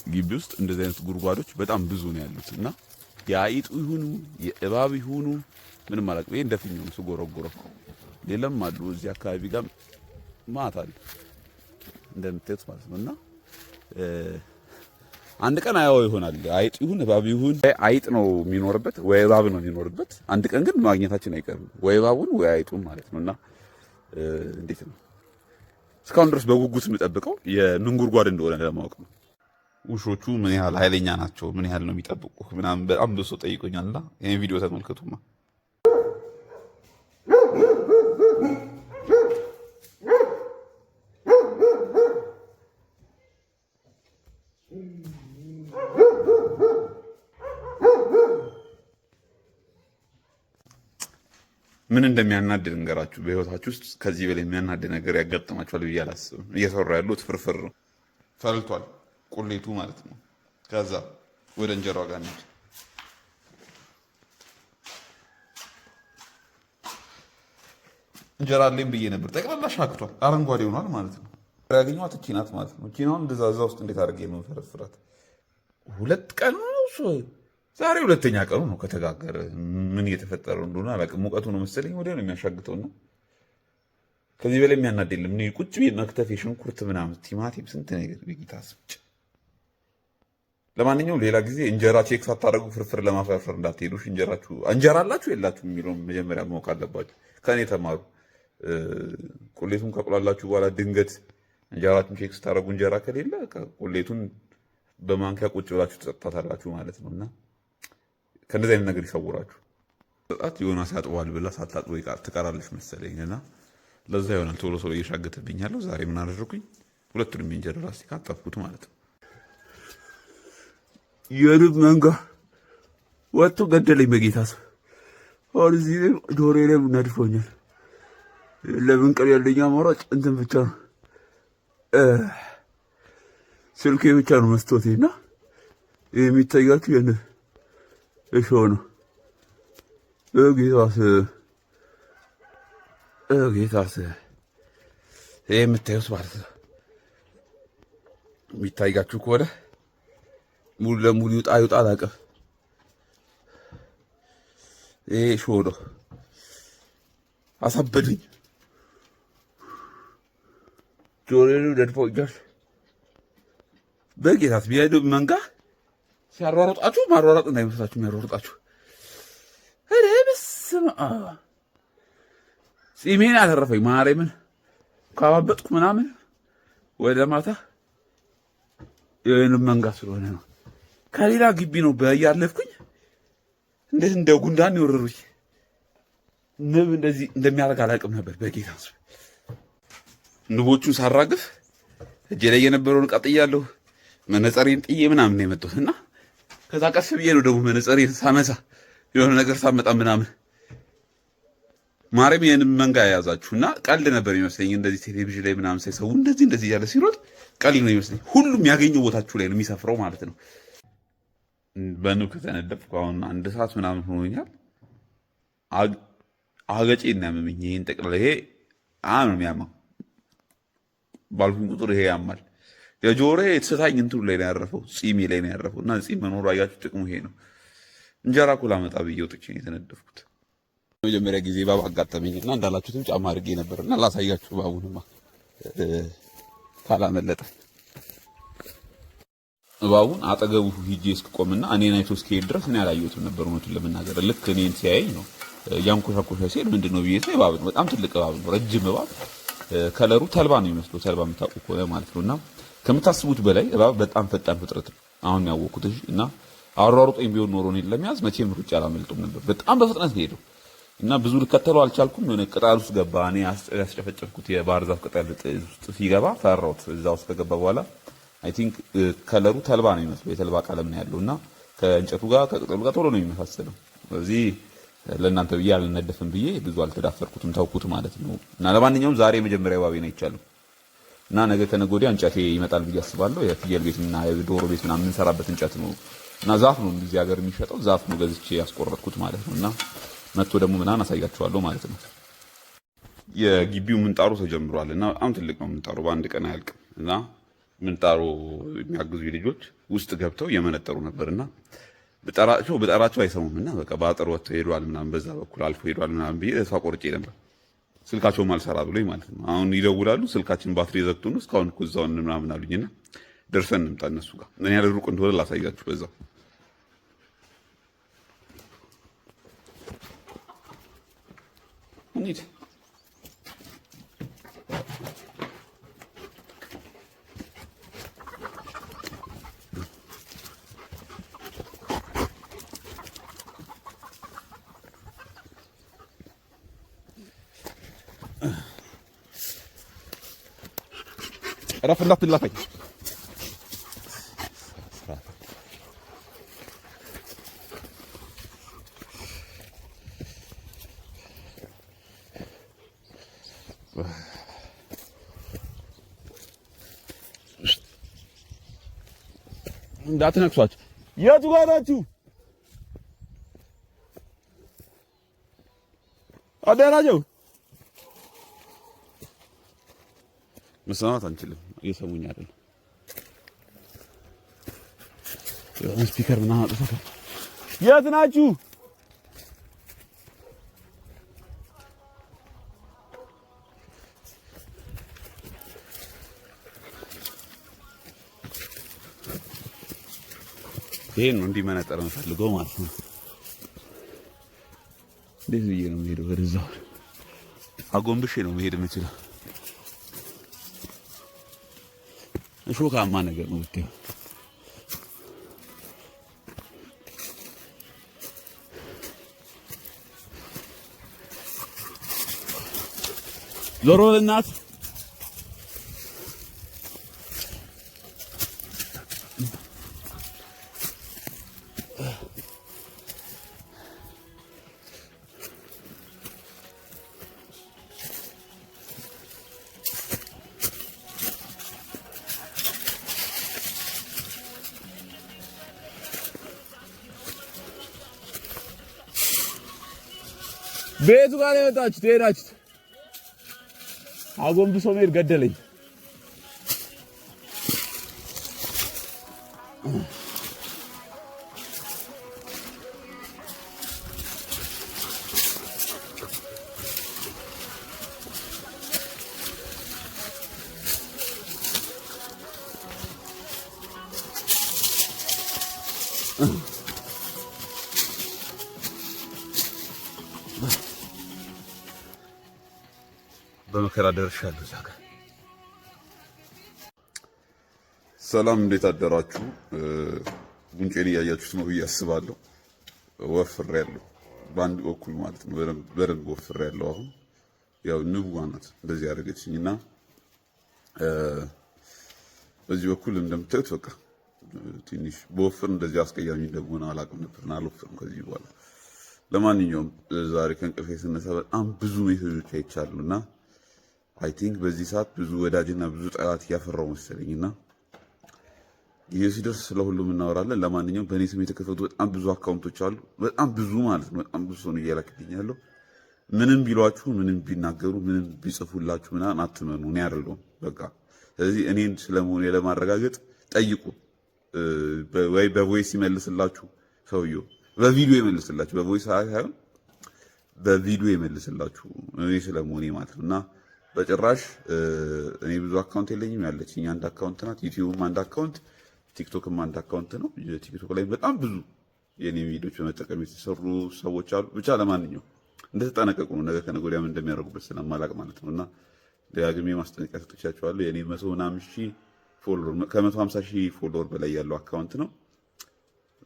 ግቢ ውስጥ እንደዚህ አይነት ጉድጓዶች በጣም ብዙ ነው ያሉት እና የአይጡ ይሁኑ የእባብ ይሁኑ ምንም አላውቅም። ይሄ እንደፍኛው ነው ስጎረጉረው። ሌላም አሉ እዚህ አካባቢ ጋር ማት አለ እንደምታዩት ማለት ነው። እና አንድ ቀን አያው ይሆናል። አይጥ ይሁን እባብ ይሁን አይጥ ነው የሚኖርበት ወይ እባብ ነው የሚኖርበት። አንድ ቀን ግን ማግኘታችን አይቀርም፣ ወይ እባቡን ወይ አይጡን ማለት ነው። እና እንዴት ነው እስካሁን ድረስ በጉጉት የምጠብቀው የምን ጉድጓድ እንደሆነ ለማወቅ ነው። ውሾቹ ምን ያህል ኃይለኛ ናቸው፣ ምን ያህል ነው የሚጠብቁ ምናምን በጣም ብዙ ሰው ጠይቆኛልና ይሄን ቪዲዮ ተመልከቱማ። ምን እንደሚያናድድ እንገራችሁ። በህይወታችሁ ውስጥ ከዚህ በላይ የሚያናድድ ነገር ያጋጥማችኋል ብዬ አላስብም። እየሰሩ ያሉት ፍርፍር ነው፣ ፈልቷል፣ ቁሌቱ ማለት ነው። ከዛ ወደ እንጀራው ጋር እንሂድ። እንጀራ አለኝ ብዬ ነበር። ጠቅላላ ሻክቷል፣ አረንጓዴ ሆኗል ማለት ነው። ያገኘኋት እቺ ናት ማለት ነው። እቺ አሁን እንደዛ እዛ ውስጥ እንዴት አድርጌ ነው የምፈረፍራት? 2 ቀኑ ነው ዛሬ፣ ሁለተኛ ቀኑ ነው ከተጋገረ። ምን እየተፈጠረ እንደሆነ አላውቅም። ሙቀቱ ነው መሰለኝ ወዲያው ነው የሚያሻግተውና ከዚህ በላይ የሚያናድ የለም። እኔ ቁጭ ብዬ መክተፍ የሽንኩርት ምናምን ቲማቲም ስንት ነገር በጌታ ስም። ለማንኛውም ሌላ ጊዜ እንጀራ check ሳታደርጉ ፍርፍር ለማፈርፈር እንዳትሄዱ። እንጀራችሁ እንጀራ አላችሁ የላችሁ የሚለውን መጀመሪያ ማወቅ አለባችሁ። ከእኔ ተማሩ። ቁሌቱን ከቁላላችሁ በኋላ ድንገት እንጀራችሁን check ስታደርጉ እንጀራ ከሌለ ቁሌቱን በማንኪያ ቁጭ ብላችሁ ትጠጣታላችሁ ማለት ነው። እና ከእንደዚህ አይነት ነገር ይሰውራችሁ። ጣት ዮናስ ያጥበዋል ብላ ሳታጥበው ትቀራለች መሰለኝ እና ለዛ ይሆናል ቶሎ ቶሎ እየሻገተብኝ ያለው። ዛሬ ምን አደረኩኝ? ሁለቱንም የእንጀራ ላስቲክ አጠብኩት ማለት ነው። የንብ መንጋ ወጥቶ ገደለኝ በጌታ ስም። አሁን እዚህ ጆሮዬ ላይ ነድፎኛል። ለመንቀል ያለኝ አማራጭ እንትን ብቻ ነው፣ ስልኬ ብቻ ነው መስቶቴ እና የሚታያችሁ የንብ እሾህ ነው። በጌታ ስም በጌታ ስም ይሄ የምታዩት ማለት ነው። የሚታያችሁ ከሆነ ሙሉ ለሙሉ ይውጣ ይውጣ አላውቅም። ይሄ እሾህ ነው። አሳበዱኝ። ጆሮዬን ነድፎኛል። በጌታ ስም የንብ መንጋ ሲያሯሩጣችሁ ማሯሯጥ እንዳይመስላችሁ የሚያሯሩጣችሁ። ኧረ በስመ አብ ጺሜን አተረፈኝ። ማርያምን ካባበጥኩ ምናምን ወደ ማታ የንብ መንጋ ስለሆነ ነው። ከሌላ ግቢ ነው በያለፍኩኝ እንዴት እንደ ጉንዳን የወረሩኝ። ንብ እንደዚህ እንደሚያደርግ አላውቅም ነበር። በጌታ ስም ንቦቹን ሳራግፍ እጄ ላይ የነበረውን ዕቃ ጥያለሁ። መነጸሬን ጥዬ ምናምን ነው የመጣሁት እና ከዛ ቀስ ብዬ ነው ደግሞ መነጸሬን ሳነሳ የሆነ ነገር ሳመጣ ምናምን ማርያም የንብ መንጋ የያዛችሁ እና ቀልድ ነበር ይመስለኝ። እንደዚህ ቴሌቪዥን ላይ ምናምን ሳይ ሰው እንደዚህ እንደዚህ እያለ ሲሮጥ ቀልድ ነው ይመስለኝ። ሁሉም ያገኘው ቦታችሁ ላይ ነው የሚሰፍረው ማለት ነው። በንብ ከተነደፍኩ አሁን 1 ሰዓት ምናምን ሆኖኛል። አገጬ እና ያመመኝ ይሄን ጠቅላላ ይሄ ነው የሚያመው ባልኩኝ ቁጥር ይሄ ያማል። የጆሮዬ የተሰታኝ እንትኑ ላይ ነው ያረፈው፣ ጺሜ ላይ ነው ያረፈው። እና ጺም መኖሩ አያችሁ ጥቅሙ ይሄ ነው። እንጀራ እኮ ላመጣ ብዬ ወጥቼ ነው የተነደፍኩት። መጀመሪያ ጊዜ እባብ አጋጠመኝ እና እንዳላችሁትም ጫማ አድርጌ ነበር እና ላሳያችሁ እባቡንማ ካላመለጠ እባቡን አጠገቡ ሂጄ እስክቆምና እኔን አይቶ እስኪሄድ ድረስ እኔ አላየሁትም ነበር። እውነቱን ለመናገር ልክ እኔን ሲያየኝ ነው እያንኮሻኮሻ ሲሄድ ምንድን ነው ብዬ ሳይ እባብ ነው። በጣም ትልቅ እባብ ነው፣ ረጅም እባብ። ከለሩ ተልባ ነው የሚመስለው፣ ተልባ የምታውቁ ከሆነ ማለት ነው። እና ከምታስቡት በላይ እባብ በጣም ፈጣን ፍጥረት ነው። አሁን ያወቅኩት እና አሯሩጦኝ ቢሆን ኖሮ እኔን ለመያዝ መቼም ሩጫ አላመልጡም ነበር። በጣም በፍጥነት ነው የሄደው እና ብዙ ልከተለው አልቻልኩም። የሆነ ቅጠል ውስጥ ገባ። እኔ ያስጨፈጨፍኩት የባህር ዛፍ ቅጠል ውስጥ ሲገባ ፈራሁት። እዛ ውስጥ ከገባ በኋላ I think ከለሩ ተልባ ነው የሚመስለው፣ የተልባ ቀለም ነው ያለው እና ከእንጨቱ ጋር ከቅጠሉ ጋር ቶሎ ነው የሚመሳሰለው። ስለዚህ ለእናንተ ብዬ አልነደፍም ብዬ ብዙ አልተዳፈርኩትም፣ ተውኩት ማለት ነው። እና ለማንኛውም ዛሬ የመጀመሪያ እባቤን አይቻለሁ እና ነገ ከነገ ወዲያ እንጨቴ ይመጣል ብዬ አስባለሁ። የፍየል ቤት እና የዶሮ ቤት ምናምን የምንሰራበት እንጨት ነው እና ዛፍ ነው እዚህ ሀገር የሚሸጠው ዛፍ ነው ገዝቼ ያስቆረጥኩት ማለት ነው። እና መጥቶ ደግሞ ምናምን አሳያችኋለሁ ማለት ነው። የግቢው ምንጣሩ ተጀምሯል እና በጣም ትልቅ ነው ምንጣሩ፣ በአንድ ቀን አያልቅም እና ምንጣሮ የሚያግዙ ልጆች ውስጥ ገብተው እየመነጠሩ ነበርና ብጠራቸው ብጠራቸው አይሰሙም እና በቃ በአጥር ወጥተው ሄዷል ምናምን በዛ በኩል አልፎ ሄዷል ምናምን ብዬ ተስፋ ቆርጬ ነበር። ስልካቸውም አልሰራ ብሎኝ ማለት ነው። አሁን ይደውላሉ፣ ስልካችን ባትሪ ዘግቶ ነው እስካሁን እኮ እዛው ምናምን አሉኝና ደርሰን እንምጣ እነሱ ጋር ምን ያህል ሩቅ እንደሆነ ላሳያችሁ በዛው። እንሂድ። እረፍ እንዳትላፈኝ። እንዳትነክሷቸው። የቱ ጋር ናችሁ? አደራጀው መስማት አንችልም። እየሰሙኝ አይደለም። የሆነ speaker ምናምን አጥፍተው የት ናችሁ? ይሄን ነው እንዲመነጠር የምፈልገው ማለት ነው። እንዴት ብዬ ነው የምሄደው? ወደዛው አጎንብሼ ነው መሄድ የምችለው። እሾካማ ነገር ነው ብታየው። ዞሮ እናት ቤቱ ጋር ነው የመጣችሁት የሄዳችሁት። አጎንብሶ መሄድ ገደለኝ። በመከራ ደርሻለሁ እዛ ጋር። ሰላም፣ እንዴት አደራችሁ? ጉንጬን እያያችሁት ነው ብዬ አስባለሁ። ወፍሬያለሁ፣ በአንድ በኩል ማለት ነው። በደንብ ወፍሬያለሁ። አሁን ያው ንቧ ናት እንደዚህ ያደረገችኝ እና በዚህ በኩል እንደምታዩት በቃ ትንሽ በወፍር እንደዚህ አስቀያሚ እንደሆነ አላውቅም ነበርና አልወፍርም ከዚህ በኋላ። ለማንኛውም ዛሬ ከእንቅልፌ ስነሳ በጣም ብዙ ሜሴጆች አይቻሉ እና I think በዚህ ሰዓት ብዙ ወዳጅና ብዙ ጠላት እያፈራው መሰለኝና ጊዜው ሲደርስ ስለ ሁሉም እናወራለን። ለማንኛውም በእኔ ስም የተከፈቱ በጣም ብዙ account ኦች አሉ። በጣም ብዙ ማለት ነው። በጣም ብዙ ሰው ነው እየላክልኝ ያለው። ምንም ቢሏችሁ፣ ምንም ቢናገሩ፣ ምንም ቢጽፉላችሁ ምናምን አትመኑ። እኔ አይደለሁም በቃ። ስለዚህ እኔን ስለመሆኔ ለማረጋገጥ ጠይቁ። ወይ በ voice ይመልስላችሁ ሰውየው፣ በቪዲዮ ይመልስላችሁ፣ በ voice ሳይሆን በቪዲዮ ይመልስላችሁ እኔ ስለመሆኔ ማለት ነው። እና በጭራሽ እኔ ብዙ account የለኝም። ያለችኝ አንድ account ናት። ዩቲዩብም አንድ account፣ ቲክቶክም አንድ account ነው። ቲክቶክ ላይ በጣም ብዙ የኔ ቪዲዮች በመጠቀም የተሰሩ ሰዎች አሉ። ብቻ ለማንኛውም እንደተጠነቀቁ ነው። ነገ ከነገ ወዲያ ምን እንደሚያደርጉበት ስለማላቅ ማለት ነው። እና ደጋግሜ ማስጠንቀቂያ ሰጥቻቸዋለሁ። የኔ መቶ ምናምን ሺህ follower ከ150,000 follower በላይ ያለው account ነው።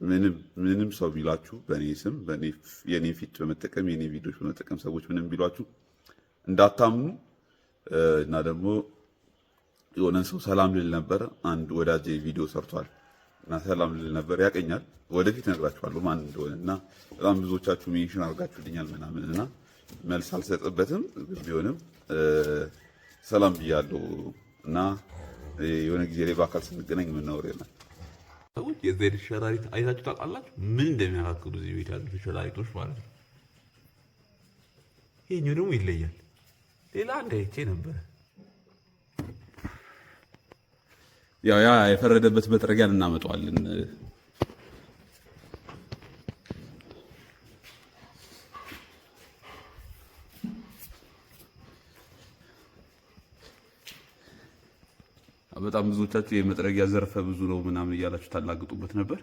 ምንም ምንም ሰው ቢላችሁ በእኔ ስም የኔ ፊት በመጠቀም የኔ ቪዲዮች በመጠቀም ሰዎች ምንም ቢሏችሁ እንዳታምኑ። እና ደግሞ የሆነን ሰው ሰላም ልል ነበር። አንድ ወዳጄ ቪዲዮ ሰርቷል እና ሰላም ልል ነበር። ያቀኛል፣ ወደፊት እነግራችኋለሁ ማን እንደሆነ። እና በጣም ብዙዎቻችሁ mention አድርጋችሁልኛል ምናምን እና መልስ አልሰጥበትም፣ ቢሆንም ሰላም ብያለሁ እና የሆነ ጊዜ ላይ በአካል ስንገናኝ የምናወር ይሆናል። ሰዎች የዚህ ሸራሪት አይታችሁ ታውቃላችሁ? ምን እንደሚያካክሉ እዚህ ቤት ያሉት ሸራሪቶች ማለት ነው። ይሄኛው ደግሞ ይለያል። ሌላ አንድ አይቼ ነበረ። ያው ያ የፈረደበት መጥረጊያን እናመጣዋለን። በጣም ብዙዎቻችሁ የመጥረጊያ ዘርፈ ብዙ ነው ምናምን እያላችሁ ታላግጡበት ነበር።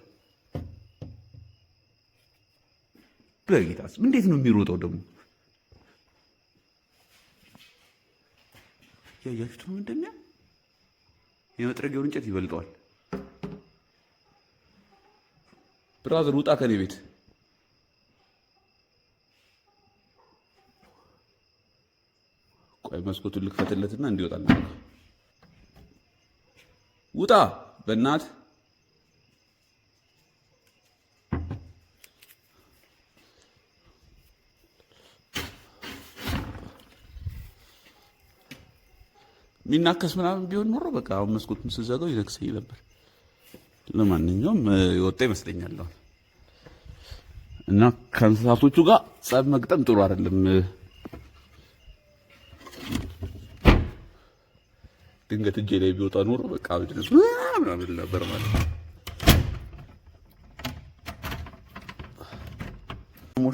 በጌታስ እንዴት ነው የሚሮጠው ደግሞ? ያያችሁት ነው እንደሚያ የመጥረጊያውን እንጨት ይበልጠዋል። Brother ውጣ ከኔ ቤት። ቆይ መስኮቱን ልክፈትለትና እንዲወጣ እናድርገው። ውጣ በእናት። የሚናከስ ምናምን ቢሆን ኖሮ በቃ አሁን መስኮቱን ስዘጋው ይነክሰኝ ነበር። ለማንኛውም የወጣ ይመስለኛል አሁን። እና ከእንስሳቶቹ ጋር ጸብ መግጠም ጥሩ አይደለም። ድንገት እጄ ላይ ቢወጣ ኖሮ በቃ ምናምን ነበር ማለት ነው።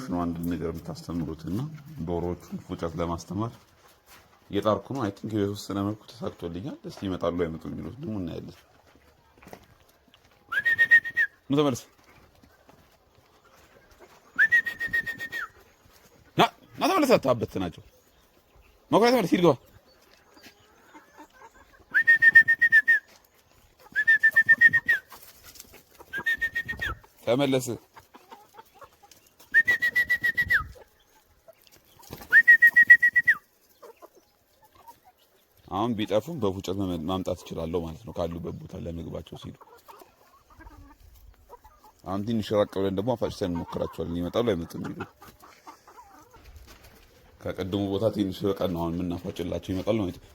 ነው አንድ ነገር የምታስተምሩት እና ዶሮዎቹን ፉጨት ለማስተማር እየጣርኩ ነው። I think የተወሰነ መልኩ ተሳክቶልኛል። እስቲ ይመጣሉ አይመጡም የሚሉት ደግሞ እናያለን። ኑ ተመለስ፣ ና ና ተመለስ። አታበት ናቸው መኩሪያ ተመለስ፣ ሂድ ግባ። ተመለስ። አሁን ቢጠፉም በፉጨት ማምጣት እችላለሁ ማለት ነው፣ ካሉበት ቦታ ለምግባቸው ሲሉ። አሁን ትንሽ ራቅ ብለን ደግሞ አፋጭተን እንሞክራቸዋለን። ይመጣሉ አይመጡም የሚሉ ከቅድሙ ቦታ ትንሽ ርቀን ነው አሁን የምናፋጭላቸው። ይመጣሉ ማለት ነው።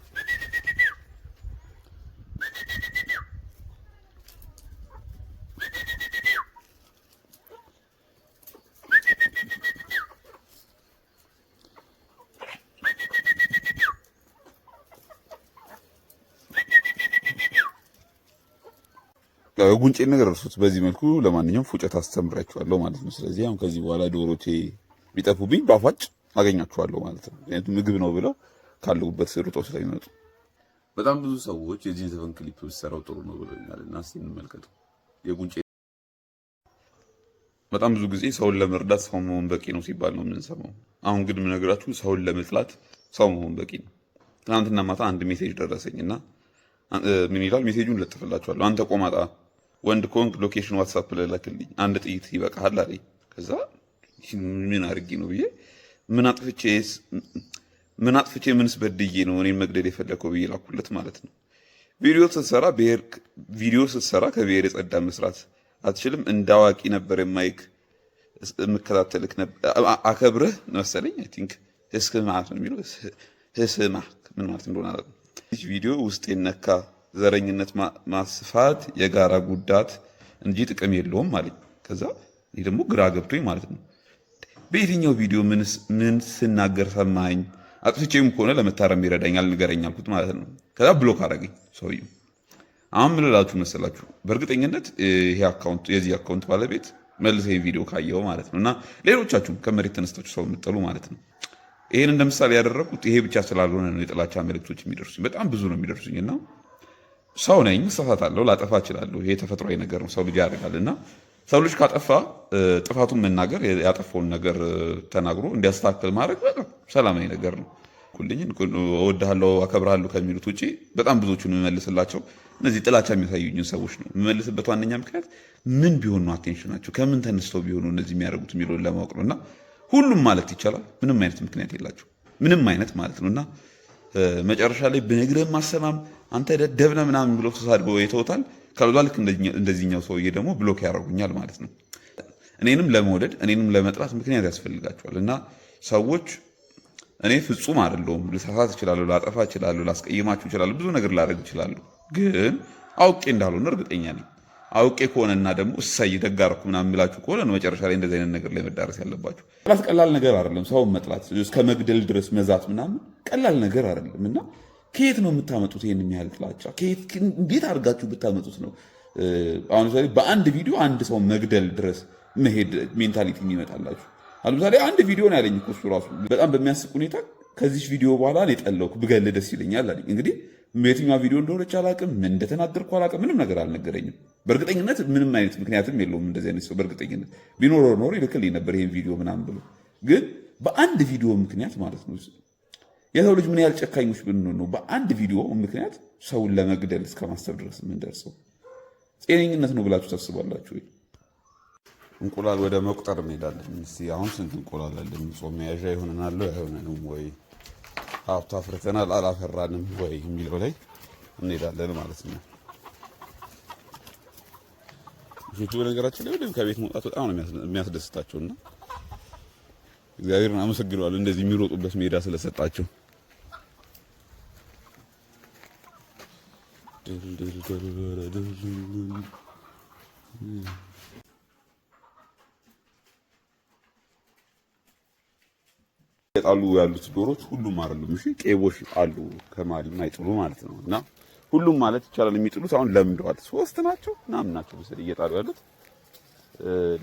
ጉንጬን ነገር እርሱት። በዚህ መልኩ ለማንኛውም ፉጨት አስተምራችኋለሁ ማለት ነው። ስለዚህ አሁን ከዚህ በኋላ ዶሮቼ ቢጠፉብኝ ባፏጭ አገኛችኋለሁ ማለት ነው። ምክንያቱም ምግብ ነው ብለው ካሉበት ሩጠው ስለሚመጡ። በጣም ብዙ ሰዎች የዚህን ዘፈን ክሊፕ ብትሰራው ጥሩ ነው ብለውኛል እና እስኪ እንመልከተው። የጉንጬ በጣም ብዙ ጊዜ ሰውን ለመርዳት ሰው መሆን በቂ ነው ሲባል ነው የምንሰማው። አሁን ግን የምነግራችሁ ሰውን ለመጥላት ሰው መሆን በቂ ነው። ትናንትና ማታ አንድ message ደረሰኝ እና ምን ይላል message ኡን ለጥፍላችኋለሁ። አንተ ቆማጣ ወንድ ከሆንክ location WhatsApp ላይ ላክልኝ፣ አንድ ጥይት ይበቃሃል አለኝ። ከዛ ምን አድርጌ ነው ብዬ ምን አጥፍቼ ምንስ በድዬ ነው እኔን መግደል የፈለከው ብዬ ላኩለት ማለት ነው። ቪዲዮ ስትሰራ ከብሔር የጸዳ መስራት አትችልም። እንደ አዋቂ ነበር የማይክ የምከታተልክ አከብርህ መሰለኝ። I think ህስክ ማለት ነው የሚለው፣ ህስማ ምን ማለት እንደሆነ አላውቅም። ይህ ቪዲዮ ውስጤን ነካ። ዘረኝነት ማስፋት የጋራ ጉዳት እንጂ ጥቅም የለውም አለኝ። ከዛ እኔ ደግሞ ግራ ገብቶኝ ማለት ነው፣ በየትኛው ቪዲዮ ምን ስናገር ሰማኝ? አጥፍቼም ከሆነ ለመታረም ይረዳኛል ንገረኝ አልኩት ማለት ነው። ከዛ block አደረገኝ ሰውዬው። አሁን ምን ልላችሁ መሰላችሁ፣ በእርግጠኝነት ይሄ account የዚህ account ባለቤት መልሰህ ቪዲዮ ካየው ማለት ነው እና ሌሎቻችሁም ከመሬት ተነስታችሁ ሰው የምትጠሉ ማለት ነው። ይህን እንደ ምሳሌ ያደረኩት ይሄ ብቻ ስላልሆነ ነው። የጥላቻ መልእክቶች የሚደርሱኝ በጣም ብዙ ነው የሚደርሱኝ እና ሰው ነኝ፣ እሳሳታለሁ፣ ላጠፋ እችላለሁ። ይሄ ተፈጥሯዊ ነገር ነው፣ ሰው ልጅ ያደርጋል። እና ሰው ልጅ ካጠፋ ጥፋቱን መናገር፣ ያጠፋውን ነገር ተናግሮ እንዲያስተካክል ማድረግ በጣም ሰላማዊ ነገር ነው። ኩልኝን እወድሃለሁ፣ አከብርሃለሁ ከሚሉት ውጭ በጣም ብዙዎቹን የምመልስላቸው እነዚህ ጥላቻ የሚያሳዩኝን ሰዎች ነው። የምመልስበት ዋነኛ ምክንያት ምን ቢሆን ነው attention ኣቸው ከምን ተነስተው ቢሆኑ እነዚህ የሚያደርጉት የሚለውን ለማወቅ ነው። እና ሁሉም ማለት ይቻላል ምንም አይነት ምክንያት የላቸው፣ ምንም አይነት ማለት ነው። እና መጨረሻ ላይ ብነግርህም አሰማም አንተ ደደብነ ምናምን ብሎ ተሳድበው የተውታል። ካልዛ ልክ እንደዚህኛው ሰውዬ ደግሞ block ያደርጉኛል ማለት ነው። እኔንም ለመውደድ እኔንም ለመጥላት ምክንያት ያስፈልጋቸዋል። እና ሰዎች እኔ ፍጹም አይደለሁም። ልሳሳት እችላለሁ፣ ላጠፋ እችላለሁ፣ ላስቀይማችሁ እችላለሁ፣ ብዙ ነገር ላደርግ እችላለሁ። ግን አውቄ እንዳልሆነ እርግጠኛ ነኝ። አውቄ ከሆነና ደግሞ እሰይ ደግ አደረኩ ምናምን የምላችሁ ከሆነ ነው መጨረሻ ላይ እንደዚህ አይነት ነገር ላይ መዳረስ ያለባችሁ። ጥላት ቀላል ነገር አይደለም። ሰውን መጥላት እስከ መግደል ድረስ መዛት ምናምን ቀላል ነገር አይደለም። እና ከየት ነው የምታመጡት ይህን የሚያህል ጥላቻ? እንዴት አድርጋችሁ ብታመጡት ነው? አሁን ለምሳሌ በአንድ ቪዲዮ አንድ ሰው መግደል ድረስ መሄድ mentality የሚመጣላችሁ? አሁን ለምሳሌ አንድ ቪዲዮ ነው ያለኝ እኮ እሱ ራሱ በጣም በሚያስቅ ሁኔታ ከዚህ ቪዲዮ በኋላ እኔ ጠላሁህ፣ ብገልህ ደስ ይለኛል አለኝ። እንግዲህ የትኛዋ ቪዲዮ እንደሆነች አላውቅም፣ ምን እንደተናገርኩ አላውቅም፣ ምንም ነገር አልነገረኝም። በእርግጠኝነት ምንም አይነት ምክንያትም የለውም እንደዚህ አይነት ሰው። በእርግጠኝነት ቢኖረው ኖሮ ይልክልኝ ነበር ይሄን ቪዲዮ ምናምን ብሎ። ግን በአንድ ቪዲዮ ምክንያት ማለት ነው፣ የሰው ልጅ ምን ያህል ጨካኞች ብንሆን ነው በአንድ ቪዲዮ ምክንያት ሰውን ለመግደል እስከ ማሰብ ድረስ የምንደርሰው? ጤነኝነት ነው ብላችሁ ታስባላችሁ ወይ? እንቁላል ወደ መቁጠር እንሄዳለን። እስኪ አሁን ስንት እንቁላል አለን? ጾም መያዣ ይሆነናል አይሆነንም ወይ፣ ሀብት አፍርተናል አላፈራንም ወይ የሚለው ላይ እንሄዳለን ማለት ነው። ልጆቹ በነገራችን ላይ ወደ ከቤት መውጣት በጣም ነው የሚያስደስታቸውና እግዚአብሔርን አመሰግነዋለሁ እንደዚህ የሚሮጡበት ሜዳ ስለሰጣቸው። የጣሉ ያሉት ዶሮች ሁሉም አይደሉም። እሺ ቄቦች አሉ ከመሀል የማይጥሉ ማለት ነው። እና ሁሉም ማለት ይቻላል የሚጥሉት አሁን ለምደዋል። ሶስት ናቸው ምናምን ናቸው መሰለኝ እየጣሉ ያሉት።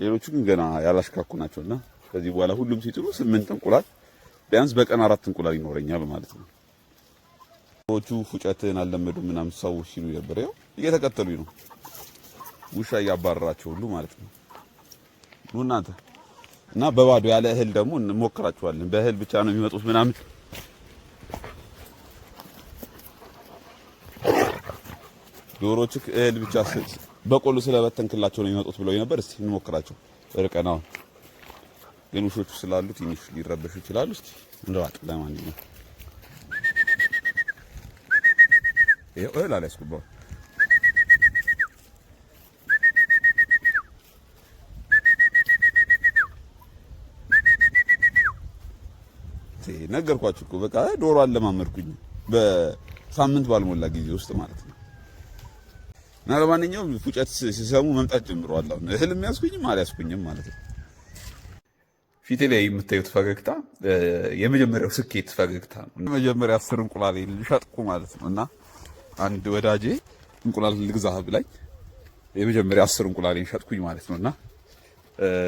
ሌሎቹ ግን ገና ያላሽካኩ ናቸው። እና ከዚህ በኋላ ሁሉም ሲጥሉ 8 እንቁላል፣ ቢያንስ በቀን 4 እንቁላል ይኖረኛል ማለት ነው። ዶሮቹ ፉጨትን አልለመዱም ምናምን ሰዎች ሲሉ ነበር። ያው እየተከተሉኝ ነው፣ ውሻ እያባረራቸው ሁሉ ማለት ነው። ኑ እናንተ። እና በባዶ ያለ እህል ደግሞ እንሞክራቸዋለን። በእህል ብቻ ነው የሚመጡት ምናምን። ዶሮዎች እህል ብቻ በቆሎ ስለበተንክላቸው ነው የሚመጡት ብለው ነበር። እስቲ እንሞክራቸው ርቀን። አሁን ግን ውሾቹ ስላሉ ትንሽ ሊረበሹ ይችላሉ። እስቲ እንራቅ። ለማንኛውም ይኸው እህል አልያዝኩባው። ነገርኳችሁ እኮ፣ በቃ ዶሮ አለማመድኩኝ በሳምንት ባልሞላ ጊዜ ውስጥ ማለት ነው። እና ለማንኛውም ፉጨት ሲሰሙ መምጣት ጀምረዋል። አሁን እህል የሚያስኩኝም አልያዝኩኝም ማለት ነው። ፊቴ ላይ የምታዩት ፈገግታ የመጀመሪያው ስኬት ፈገግታ ነው። መጀመሪያ 10 እንቁላል ሸጥኩ ማለት ነው። እና አንድ ወዳጄ እንቁላል ልግዛህ ብላኝ የመጀመሪያ 10 እንቁላሌን ሸጥኩኝ ማለት ነው። እና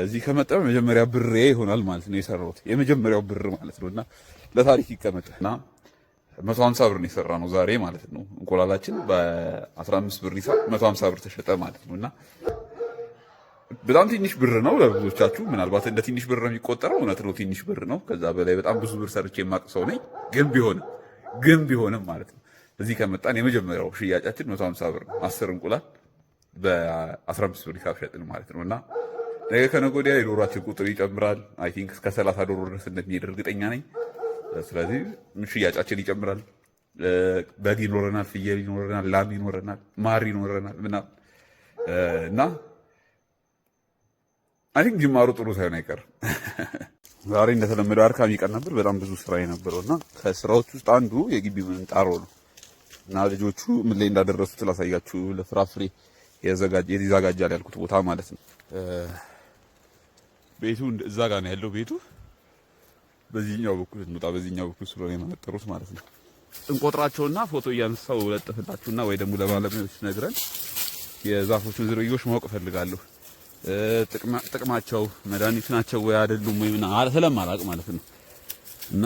እዚህ ከመጣ መጀመሪያ ብሬ ይሆናል ማለት ነው፣ የሰራሁት የመጀመሪያው ብር ማለት ነው። እና ለታሪክ ይቀመጥ እና 150 ብር ነው የሰራነው ዛሬ ማለት ነው። እንቁላላችን በ15 ብር ሂሳብ 150 ብር ተሸጠ ማለት ነው። እና በጣም ትንሽ ብር ነው ለብዙዎቻችሁ፣ ምናልባት እንደ ትንሽ ብር ነው የሚቆጠረው። እውነት ነው፣ ትንሽ ብር ነው። ከዛ በላይ በጣም ብዙ ብር ሰርቼ የማውቅ ሰው ነኝ። ግን ቢሆንም ማለት ነው፣ እዚህ ከመጣን የመጀመሪያው ሽያጫችን 150 ብር ነው። 10 እንቁላል በ15 ብር ሂሳብ ሸጥን ማለት ነው። እና ነገ ከነገ ወዲያ የዶሯችን ቁጥር ይጨምራል። I think እስከ 30 ዶሮ ድረስ እንደሚሄድ እርግጠኛ ነኝ። ስለዚህ ሽያጫችን ይጨምራል። በግ ይኖረናል፣ ፍየል ይኖረናል፣ ላም ይኖረናል፣ ማር ይኖረናል ምናምን። እና I think ጅማሩ ጥሩ ሳይሆን አይቀርም። ዛሬ እንደተለመደው አድካሚ ቀን ነበር። በጣም ብዙ ስራ የነበረው እና ከስራዎች ውስጥ አንዱ የግቢ ምንጣሮ ነው። እና ልጆቹ ምን ላይ እንዳደረሱት ላሳያችሁ። ለፍራፍሬ ይዘጋጃል ያልኩት ቦታ ማለት ነው። ቤቱ እዛ ጋር ነው ያለው። ቤቱ በዚህኛው በኩል እንውጣ፣ በዚህኛው በኩል ስለሆነ የመነጠሩት ማለት ነው። እንቆጥራቸውና ፎቶ እያነሳው ለጥፍላችሁና ወይ ደግሞ ለባለሙያዎች ነግረን የዛፎቹን ዝርዮች ማወቅ እፈልጋለሁ። ጥቅማቸው መድኃኒት ናቸው ወይ አይደሉም ወይ ምናምን ስለማላውቅ ማለት ነው። እና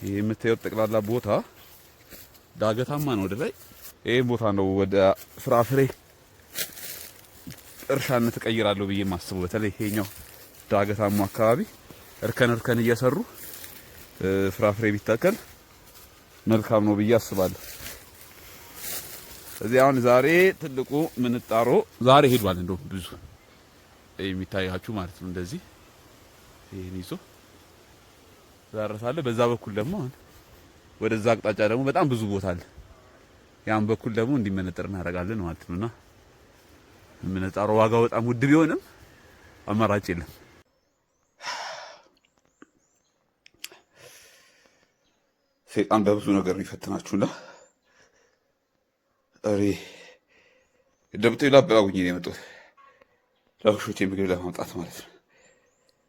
ይሄ የምታዩት ጠቅላላ ቦታ ዳገታማ ነው ወደ ላይ። ይሄ ቦታ ነው ወደ ፍራፍሬ እርሻነት እቀይራለሁ ብዬ የማስበው። በተለይ ይሄኛው ዳገታማ አካባቢ እርከን እርከን እየሰሩ ፍራፍሬ ቢተከል መልካም ነው ብዬ አስባለሁ። እዚህ አሁን ዛሬ ትልቁ ምንጣሮ ዛሬ ሄዷል። እንደው ብዙ የሚታያችሁ ማለት ነው። እንደዚህ ይሄን ይዞ ዛረሳለ። በዛ በኩል ደግሞ አሁን ወደዛ አቅጣጫ ደግሞ በጣም ብዙ ቦታ አለ። ያን በኩል ደግሞ እንዲመነጠር እናደርጋለን ማለት ነውና ምንጣሮ ዋጋው በጣም ውድ ቢሆንም አማራጭ የለም። ሰይጣን በብዙ ነገር የሚፈትናችሁና እሬ ደብቶ ላበላጉኝ ነው የመጡት ለውሾቼ ምግብ ለማምጣት ማለት ነው።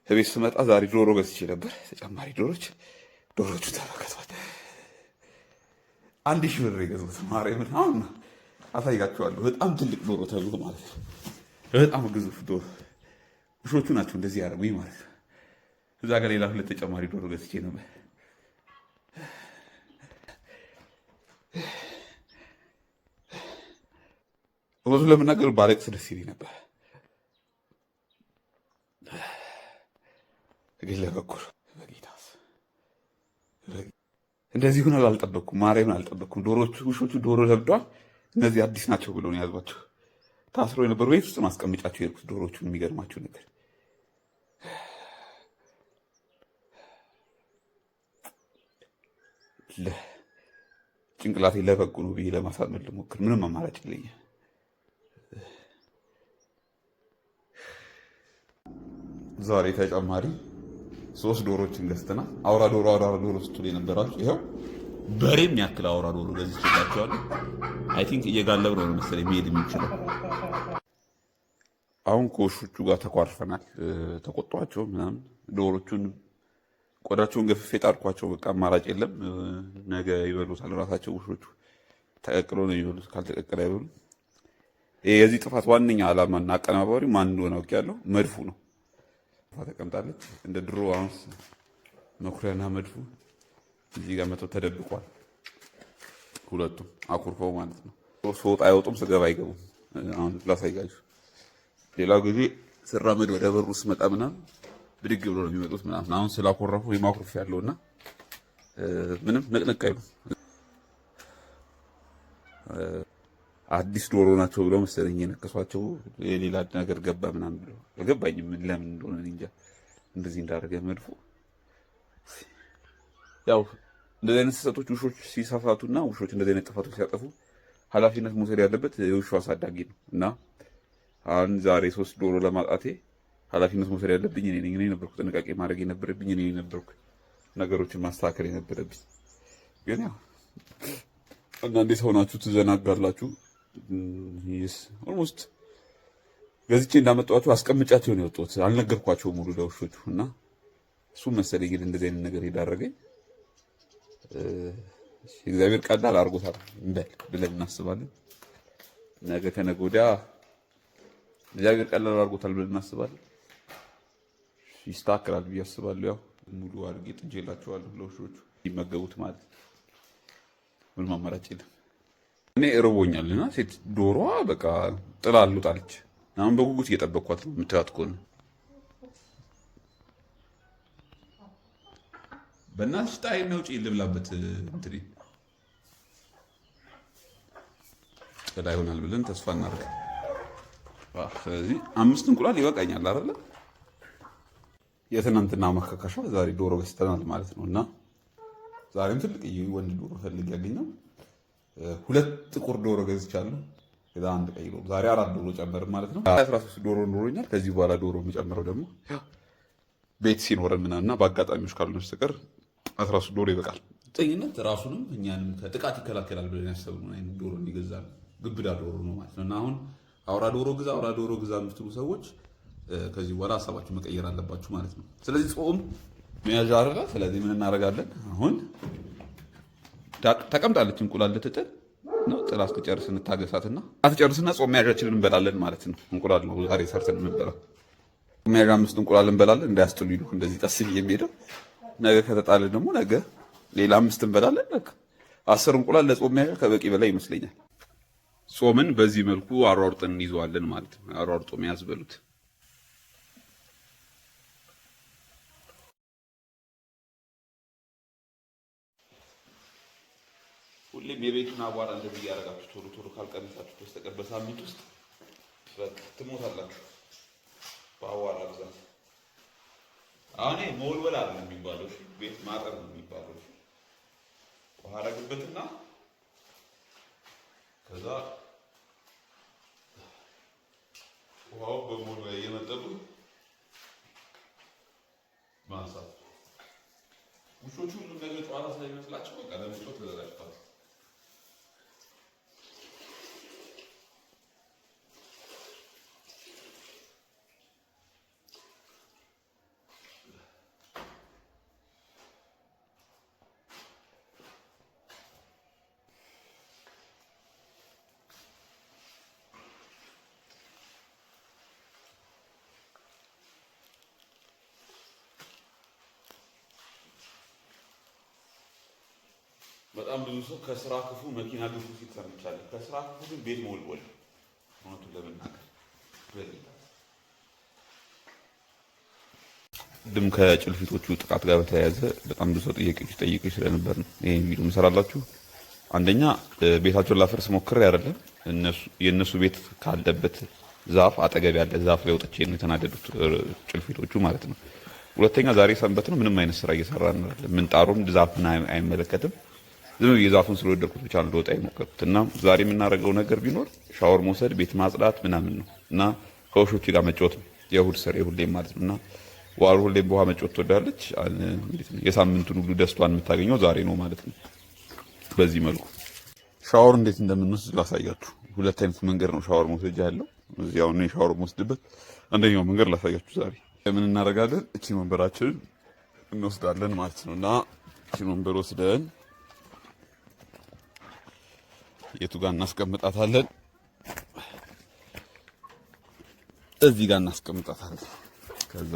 እቤት ስመጣ ዛሬ ዶሮ ገዝቼ ነበር፣ ተጨማሪ ዶሮች። ዶሮቹ ተመልከቷል። 1,000 ብር የገዛሁት ማርያምን አሁን አሳያችኋለሁ። በጣም ትልቅ ዶሮ ተብሎ ማለት ነው። በጣም ግዙፍ ዶሮ። ውሾቹ ናቸው እንደዚህ ያደረጉኝ ማለት ነው። እዛ ጋር ሌላ ሁለት ተጨማሪ ዶሮ ገዝቼ ነበር። እውነቱን ለመናገር ባለቅስ ደስ ይለኝ ነበር፣ ግን ለበኩር በጌታስ እንደዚህ ሆናል አልጠበቅኩም። ማርያምን አልጠበቅኩም። ዶሮቹ ውሾቹ ዶሮ ለብደዋል። እነዚህ አዲስ ናቸው ብሎ ነው ያዟቸው። ታስሮ የነበሩ ቤት ውስጥ ማስቀመጫቸው የሄድኩት ዶሮቹን። የሚገርማቸው ነገር ጭንቅላቴ ለበጎ ነው ብዬ ለማሳመን ልሞክር። ምንም አማራጭ የለኝም። ዛሬ ተጨማሪ ሶስት ዶሮችን ገዝተናል። አውራ ዶሮ አውራ ዶሮ ስትሉ የነበራችሁ ይኸው በሬም ያክል አውራ ዶሮ ገዝቼላችኋለሁ። I think እየጋለብ ነው መሰለኝ መሄድ የሚችለው። አሁን ከውሾቹ ጋር ተኳርፈናል። ተቆጧቸው ምናምን ዶሮቹን ቆዳቸውን ገፍፌ ጣልኳቸው። በቃ አማራጭ የለም። ነገ ይበሉታል ራሳቸው ውሾቹ። ተቀቅሎ ነው የሚበሉት፣ ካልተቀቀለ አይበሉም። የዚህ ጥፋት ዋነኛ ዓላማና አቀነባባሪ ማን እንደሆነ አውቄያለሁ። መድፉ ነው። ተቀምጣለች እንደ ድሮ። አሁን መኩሪያና መድፉ እዚህ ጋር መተው ተደብቋል። ሁለቱም አኩርፈው ማለት ነው። ስወጣ አይወጡም፣ ስገባ አይገቡም። አሁን ላሳያችሁ። ሌላው ጊዜ ስራመድ ወደ በሩ ስመጣ ምናምን ብድግ ብሎ ነው የሚመጡት ምናምን። አሁን ስላኮረፉ የማኩርፍ ያለውና ምንም ንቅንቅ አይሉ። አዲስ ዶሮ ናቸው ብለው መሰለኝ የነከሷቸው። የሌላ ነገር ገባ ምናምን ብለው አልገባኝም፣ ለምን እንደሆነ እንጃ። እንደዚህ እንዳደረገ መድፎ ያው እንደዚህ አይነት ስህተቶች ውሾች ሲሳሳቱና ውሾች እንደዚህ አይነት ጥፋቶች ሲያጠፉ ኃላፊነት መውሰድ ያለበት የውሾ አሳዳጊ ነው እና አሁን ዛሬ ሶስት ዶሮ ለማጣቴ ኃላፊነት መውሰድ ያለብኝ እኔ ነኝ። እኔ ነበርኩ ጥንቃቄ ማድረግ የነበረብኝ፣ እኔ ነበርኩ ነገሮችን ማስተካከል የነበረብኝ። ግን ያው አንዳንዴ ሰው ናችሁ፣ ትዘናጋላችሁ። Almost ገዝቼ እንዳመጣኋቸው አስቀምጫቸው ነው የወጣሁት። አልነገርኳቸው ሙሉ ለውሾቹ እና እሱ መሰለኝ እንግዲህ እንደዚህ አይነት ነገር የዳረገኝ። እግዚአብሔር ቀላል አድርጎታል እንበል ብለን እናስባለን። ነገ ከነገ ወዲያ እግዚአብሔር ቀላል አድርጎታል ብለን እናስባለን። ይስተካከላል ብዬ አስባለሁ። ያው ሙሉ አድርጌ ጥጄላቸዋለሁ ለውሾቹ ይመገቡት ማለት ምንም አማራጭ የለም። እኔ እርቦኛል እና ሴት ዶሮዋ በቃ ጥላ አልወጣለች። አሁን በጉጉት እየጠበቅኳት ነው የምትላት ከሆነ በእናትሽ ጣይና ውጪ ልብላበት እንትን ጥላ ይሆናል ብለን ተስፋ እናደርግ። ስለዚህ 5 እንቁላል ይበቃኛል አይደለ? የትናንትና ማካካሻ ዛሬ ዶሮ ገዝተናል ማለት ነው። እና ዛሬም ትልቅ ወንድ ዶሮ ፈልግ ያገኘው 2 ጥቁር ዶሮ ገዝቻለሁ። ከዛ 1 ቀይ ዶሮ፣ ዛሬ 4 ዶሮ ጨመርን ማለት ነው። 13 ዶሮ ኖሮኛል። ከዚህ በኋላ ዶሮ የምጨምረው ደግሞ ቤት ሲኖረን ምናምን በአጋጣሚዎች ካልሆነ በስተቀር 13 ዶሮ ይበቃል። ጤኝነት ራሱንም እኛንም ከጥቃት ይከላከላል ብለን ያሰብነውን አይነት ዶሮ እንዲገዛ ግብዳ ዶሮ ነው ማለት ነው። እና አሁን አውራ ዶሮ ግዛ አውራ ዶሮ ግዛ የምትሉ ሰዎች ከዚህ በኋላ ሀሳባችሁ መቀየር አለባችሁ ማለት ነው። ስለዚህ ጾም መያዣ አይደለ? ስለዚህ ምን እናደርጋለን? አሁን ተቀምጣለች እንቁላል ልትጥል ነው። ጥላ እስክጨርስ እንታገሳትና አትጨርስና ጾም መያዣችንን እንበላለን ማለት ነው። እንቁላል ነው ዛሬ ሰርተን የምንበላው። መያዣ 5 እንቁላል እንበላለን። እንዳያስጥሉ ይሉ እንደዚህ ጠስ የሚሄደው ነገ ከተጣለ ደግሞ ነገ ሌላ 5 እንበላለን። በቃ 10 እንቁላል ለጾም መያዣ ከበቂ በላይ ይመስለኛል። ጾምን በዚህ መልኩ አሯርጠን እንይዘዋለን ማለት ነው። አሯርጦ መያዝ በሉት። ሁሌም የቤቱን አቧራ እንደዚህ እያደረጋችሁ ቶሎ ቶሎ ካልቀነሳችሁ በስተቀር በሳምንት ውስጥ በቃ ትሞታላችሁ በአቧራ ብዛት። አሁን ይሄ መወልወል አይደለም የሚባለው፣ ቤት ማጠብ ነው የሚባለው። ውሃ አደረግበትና ከዛ ውሃው በመወልወያ እየመጠጡ ማንሳት። ውሾቹ ሁሉም ነገር ጨዋታ ስለሚመስላቸው በቃ ለመጫወት ተዘጋጅተዋል። በጣም ብዙ ሰው ከስራ ክፉ መኪና ግፉ ሲል ሰምቻለሁ። ከስራ ክፉ ግን ቤት መወልወል፣ እውነቱን ለመናገር በጌታ ቅድም ከጭልፊቶቹ ጥቃት ጋር በተያያዘ በጣም ብዙ ሰው ጥያቄዎች ጠይቀኝ ስለነበር ነው ይሄን ቪዲዮ ምሰራላችሁ። አንደኛ ቤታቸውን ላፈርስ ሞክሬ አይደለም። የእነሱ ቤት ካለበት ዛፍ አጠገብ ያለ ዛፍ ላይ ወጥቼ ነው የተናደዱት ጭልፊቶቹ ማለት ነው። ሁለተኛ ዛሬ ሰንበት ነው። ምንም አይነት ስራ እየሰራን አይደለም። ምንጣሩም ዛፍን አይመለከትም። ዝም ብዬ ዛፉን ስለወደድኩት ብቻ ነው ልወጣ የሞከርኩት። እና ዛሬ የምናደርገው ነገር ቢኖር ሻወር መውሰድ፣ ቤት ማጽዳት ምናምን ነው እና ከውሾች ጋር መጫወት ነው። የእሁድ ስራ ሁሌም ማለት ነው። እና ዋሩ ሁሌም በውሃ መጫወት ትወዳለች። የሳምንቱን ሁሉ ደስቷን የምታገኘው ዛሬ ነው ማለት ነው። በዚህ መልኩ ሻወር እንዴት እንደምንወስድ ላሳያችሁ። ሁለት አይነት መንገድ ነው ሻወር መውሰጃ ያለው። እዚህ አሁን እኔ ሻወር የምወስድበት አንደኛው መንገድ ላሳያችሁ ዛሬ። ምን እናደርጋለን? እቺን ወንበራችንን እንወስዳለን ማለት ነው። እና እቺን ወንበር ወስደን የቱ ጋር እናስቀምጣታለን? እዚህ ጋር እናስቀምጣታለን። ከዛ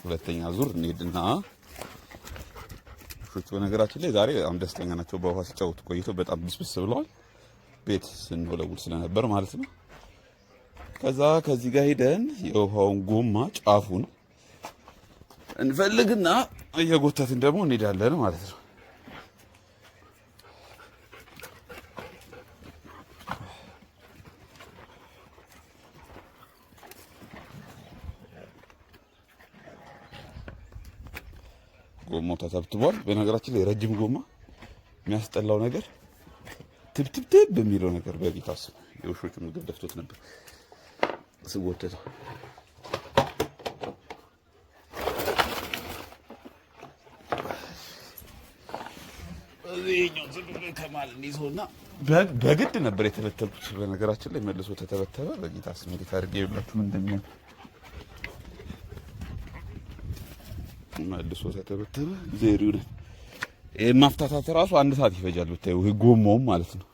ሁለተኛ ዙር እንሄድና ውሾቹ በነገራችን ላይ ዛሬ በጣም ደስተኛ ናቸው። በውሃ ሲጫወቱ ቆይተው በጣም ብስብስ ብለዋል። ቤት ስንወለውል ስለነበር ማለት ነው። ከዛ ከዚህ ጋር ሄደን የውሃውን ጎማ ጫፉን እንፈልግና እየጎተትን ደግሞ እንሄዳለን ማለት ነው። ጎማው ተተብትቧል። በነገራችን ላይ ረጅም ጎማ የሚያስጠላው ነገር ትብትብትብ የሚለው ነገር በጌታ ስም የውሾቹ ምግብ ደፍቶት ነበር ስጎተተው። በግድ ነበር የተበተልኩት። በነገራችን ላይ መልሶ ተተበተበ። በጌታ ስም እንዴት አድርጌ ብላችሁ ምን እንደሚሆን መልሶ ተተበተበ። ዜሪው ይሄ ማፍታታት ራሱ አንድ ሰዓት ይፈጃል። ብታዩ ይሄ ጎማውም ማለት ነው።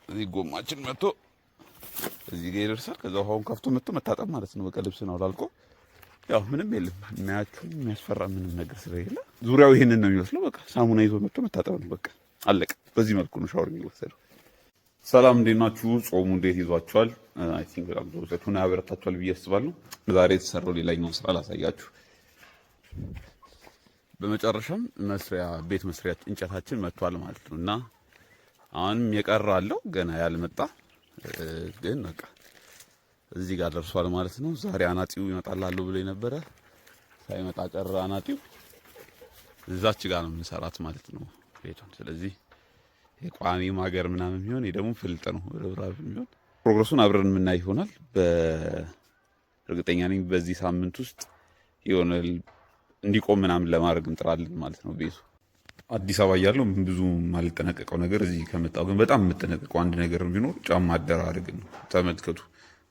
እዚህ ጎማችን መጥቶ እዚህ ጋር ይደርሳል። ከዛ ውሃውን ከፍቶ መጥቶ መታጠብ ማለት ነው። በቃ ልብስ ነው አላልቆ ያው ምንም የለም የሚያችሁ የሚያስፈራ ምንም ነገር ስለሌለ ዙሪያው ይሄንን ነው የሚመስለው። በቃ ሳሙና ይዞ መጥቶ መታጠብ ነው። በቃ አለቀ። በዚህ መልኩ ነው ሻወር የሚወሰደው። ሰላም እንዴት ናችሁ? ጾሙ እንዴት ይዟችኋል? I think በጣም ብዙዎቻችሁን ያበረታችኋል ብዬ አስባለሁ። ዛሬ የተሰራው ሌላኛውን ስራ ላሳያችሁ። በመጨረሻም መስሪያ ቤት መስሪያ እንጨታችን መጥቷል ማለት ነው እና አሁንም የቀረ አለው ገና ያልመጣ ግን በቃ እዚህ ጋር ደርሷል ማለት ነው። ዛሬ አናጢው ይመጣላሉ ብሎ የነበረ ሳይመጣ ቀረ አናጢው። እዛች ጋር ነው የምንሰራት ማለት ነው ቤቷን። ስለዚህ የቋሚ ማገር ምናምን የሚሆን ይሄ ደግሞ ፍልጥ ነው ርብራብ የሚሆን progress ኡን አብረን የምናይ ይሆናል። በእርግጠኛ ነኝ በዚህ ሳምንት ውስጥ የሆነ እንዲቆም ምናምን ለማድረግ እንጥራለን ማለት ነው ቤቱ። አዲስ አበባ እያለሁ ብዙ የማልጠነቀቀው ነገር እዚህ ከመጣሁ ግን በጣም የምጠነቀቀው አንድ ነገር ቢኖር ጫማ አደራረግ ነው። ተመልከቱ።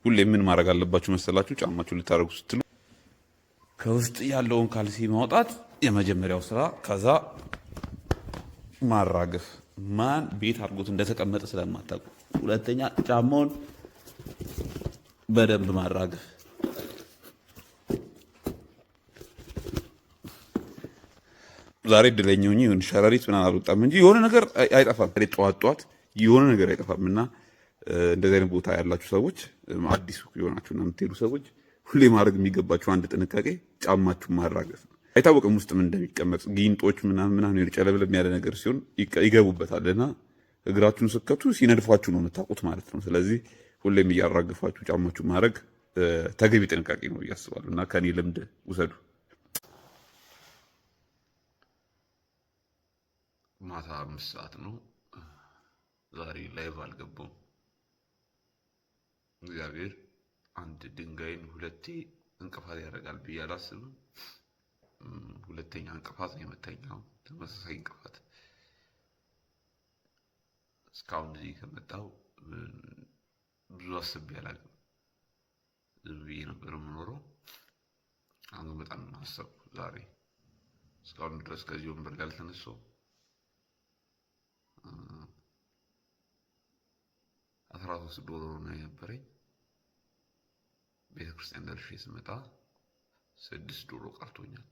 ሁሌ ምን ማድረግ አለባችሁ መሰላችሁ? ጫማችሁ ልታደርጉ ስትሉ ከውስጥ ያለውን ካልሲ ማውጣት የመጀመሪያው ስራ፣ ከዛ ማራገፍ። ማን ቤት አድርጎት እንደተቀመጠ ስለማታውቁ። ሁለተኛ ጫማውን በደንብ ማራገፍ። ዛሬ እድለኛ ሆኜ የሆነ ሸረሪት ምናምን አልወጣም እንጂ የሆነ ነገር አይጠፋም። ጠዋት ጠዋት የሆነ ነገር አይጠፋም እና እንደዚህ አይነት ቦታ ያላችሁ ሰዎች፣ አዲስ የሆናችሁና የምትሄዱ ሰዎች ሁሌ ማድረግ የሚገባችሁ አንድ ጥንቃቄ ጫማችሁ ማራገፍ ነው። አይታወቅም ውስጥ ምን እንደሚቀመጥ፣ ጊንጦች ምናምን ምናምን ጨለብለብ ያለ ነገር ሲሆን ይገቡበታል እና እግራችሁን ስከቱ ሲነድፏችሁ ነው የምታውቁት ማለት ነው። ስለዚህ ሁሌም እያራገፋችሁ ጫማችሁ ማድረግ ተገቢ ጥንቃቄ ነው ብዬ አስባለሁ እና ከኔ ልምድ ውሰዱ። ማታ 5 ሰዓት ነው። ዛሬ live አልገባም። እግዚአብሔር አንድ ድንጋይን ሁለቴ እንቅፋት ያደርጋል ብዬ አላስብም። ሁለተኛ እንቅፋት ነው የመታኝ። ተመሳሳይ እንቅፋት እስካሁን እዚህ ከመጣሁ ብዙ አስቤ አላውቅም። ዝም ብዬ ነበር የምኖረው። አሁን በጣም አሰብኩ ዛሬ። እስካሁን ድረስ ከዚህ ወንበር ላይ አልተነሳሁም። 13 ዶሮ ነው የነበረኝ። ቤተክርስቲያን ደርሼ ስመጣ 6 ዶሮ ቀርቶኛል።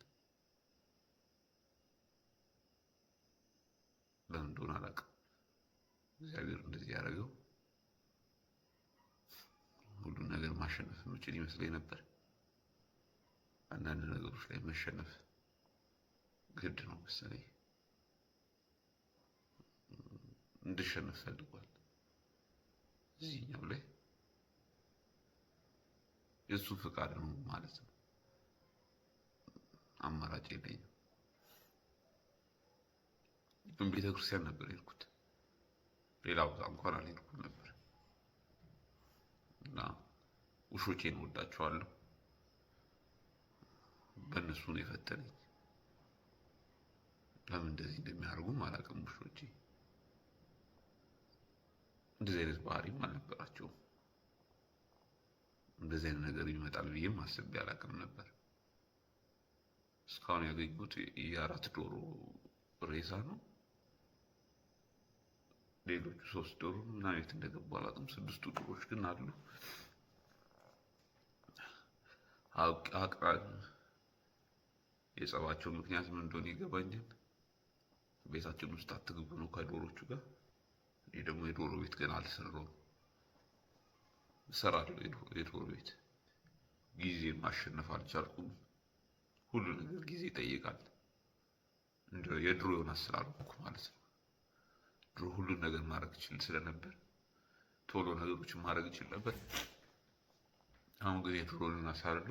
ለምን እንደሆነ አላውቅም። እግዚአብሔር እንደዚህ ያደረገው ሁሉን ነገር ማሸነፍ የምችል ይመስለኝ ነበር። አንዳንድ ነገሮች ላይ መሸነፍ ግድ ነው መሰለኝ። እንድሸነፍ ፈልጓል። እዚህኛው ላይ የእሱ ፍቃድ ነው ማለት ነው። አማራጭ የለኝም። ግን ቤተክርስቲያን ነበር የሄድኩት፣ ሌላ ቦታ እንኳን አልሄድኩም ነበር። እና ውሾቼን እወዳቸዋለሁ። በእነሱ ነው የፈተነኝ። ለምን እንደዚህ እንደሚያደርጉም አላውቅም። ውሾቼ እንደዚህ አይነት ባህሪም አልነበራቸውም። እንደዚህ አይነት ነገር ይመጣል ብዬም አስቤ አላውቅም ነበር። እስካሁን ያገኙት የአራት ዶሮ ሬሳ ነው። ሌሎቹ 3 ዶሮ ምናምን የት እንደገቡ አላውቅም። 6ቱ ዶሮዎች ግን አሉ። የጸባቸው ምክንያት ምን እንደሆነ ይገባኛል። ቤታችን ውስጥ አትግቡ ነው ከዶሮቹ ጋር። እኔ ደግሞ የዶሮ ቤት ገና አልሰራሁም። እሰራለሁ የዶሮ ቤት። ጊዜ ማሸነፍ አልቻልኩም። ሁሉ ነገር ጊዜ ይጠይቃል። እንደ የድሮ የሆነ አሰራር እኮ ማለት ነው። ድሮ ሁሉን ነገር ማድረግ እችል ስለነበር ቶሎ ነገሮችን ማድረግ እችል ነበር። አሁን ግን የድሮ የሆነ አሰራር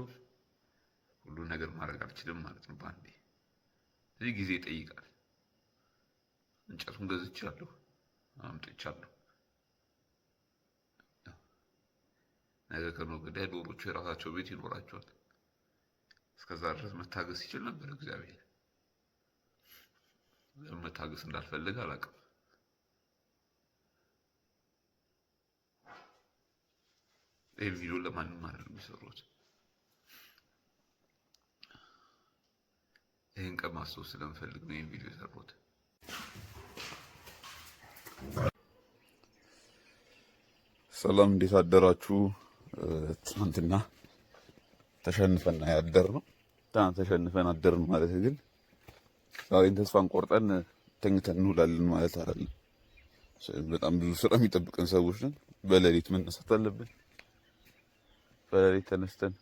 ሁሉን ነገር ማድረግ አልችልም ማለት ነው በአንዴ። ስለዚህ ጊዜ ይጠይቃል። እንጨቱን ገዝቻለሁ፣ አምጥቻለሁ። ነገ ከነገ ወዲያ ዶሮቹ የራሳቸው ቤት ይኖራቸዋል። እስከዛ ድረስ መታገስ ይችል ነበር እግዚአብሔር። መታገስ እንዳልፈልግ አላውቅም። ይሄ ቪዲዮ ለማንም አይደለም የሰሩት። ይሄን ቀን ማስታወስ ስለምፈልግ ነው ይሄን ቪዲዮ የሰሩት። ሰላም፣ እንዴት አደራችሁ? ትናንትና ተሸንፈን ያደርነው። ትናንት ተሸንፈን አደርን ማለት ግን ዛሬን ተስፋን ቆርጠን ተኝተን እንውላለን ማለት አይደለም። በጣም ብዙ ስራ የሚጠብቀን ሰዎች ነን። በሌሊት መነሳት አለብን። በሌሊት ተነስተን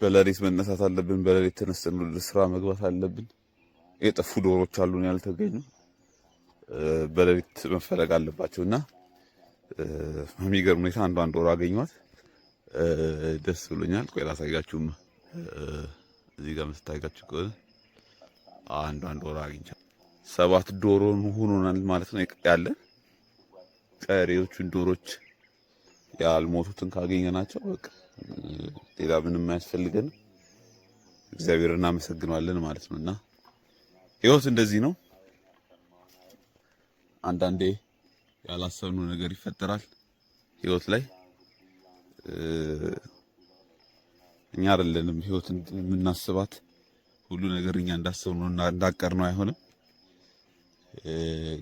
በሌሊት መነሳት አለብን። በሌሊት ተነስተን ወደ ስራ መግባት አለብን። የጠፉ ዶሮች አሉን ያልተገኙ፣ በሌሊት መፈለግ አለባቸውና በሚገርም ሁኔታ አንዷን ዶሮ አገኘኋት። ደስ ብሎኛል። ቆይ ላሳያችሁም። እዚህ ጋር መስታይጋችሁ ከሆነ አንዷን ዶሮ አግኝቻለሁ። 7 ዶሮ ሆኖናል ማለት ነው ያለን። ቀሪዎቹን ዶሮች ያልሞቱትን ካገኘናቸው በቃ ሌላ ምንም አያስፈልገንም። እግዚአብሔርን እናመሰግነዋለን ማለት ነውና ህይወት እንደዚህ ነው። አንዳንዴ ያላሰብነው ነገር ይፈጠራል ህይወት ላይ። እኛ አይደለንም ህይወትን የምናስባት፣ ሁሉ ነገር እኛ እንዳሰብነው እና እንዳቀርነው አይሆንም።